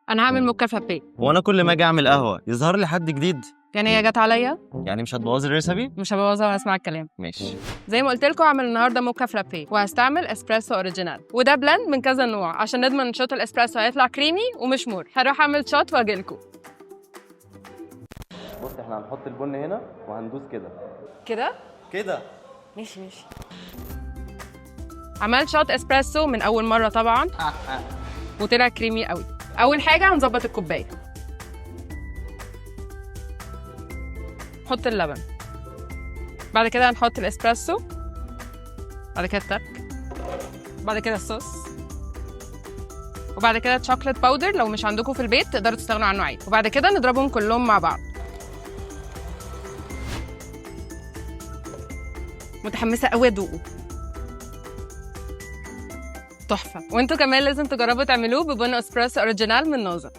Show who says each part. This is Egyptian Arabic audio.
Speaker 1: انا هعمل mocha frappe.
Speaker 2: وانا كل ما اجي اعمل قهوة يظهر لي حد جديد.
Speaker 1: يعني هي جت عليا؟
Speaker 2: يعني مش هتبوظي ال recipe؟
Speaker 1: مش هبوظها وهسمع الكلام.
Speaker 2: ماشي.
Speaker 1: زي ما قلت لكم هعمل النهارده mocha frappe وهستعمل اسبريسو original، وده blend من كذا نوع عشان نضمن shot الاسبريسو هيطلع كريمي ومش مر. هروح اعمل shot واجي لكم.
Speaker 2: بص احنا هنحط البن هنا وهندوس كده
Speaker 1: كده
Speaker 2: كده.
Speaker 1: ماشي ماشي. عملت shot اسبريسو من اول مرة طبعا وطلع كريمي قوي. اول حاجة هنظبط الكوباية، نحط اللبن، بعد كده هنحط الاسبريسو، بعد كده التلج، بعد كده الصوص، وبعد كده chocolate powder. لو مش عندكم في البيت تقدروا تستغنوا عنه عادي. وبعد كده نضربهم كلهم مع بعض. متحمسة قوي ادوقه، تحفة. وانتوا كمان لازم تجربوا تعملوه ببن اسبريسو original من نوزا.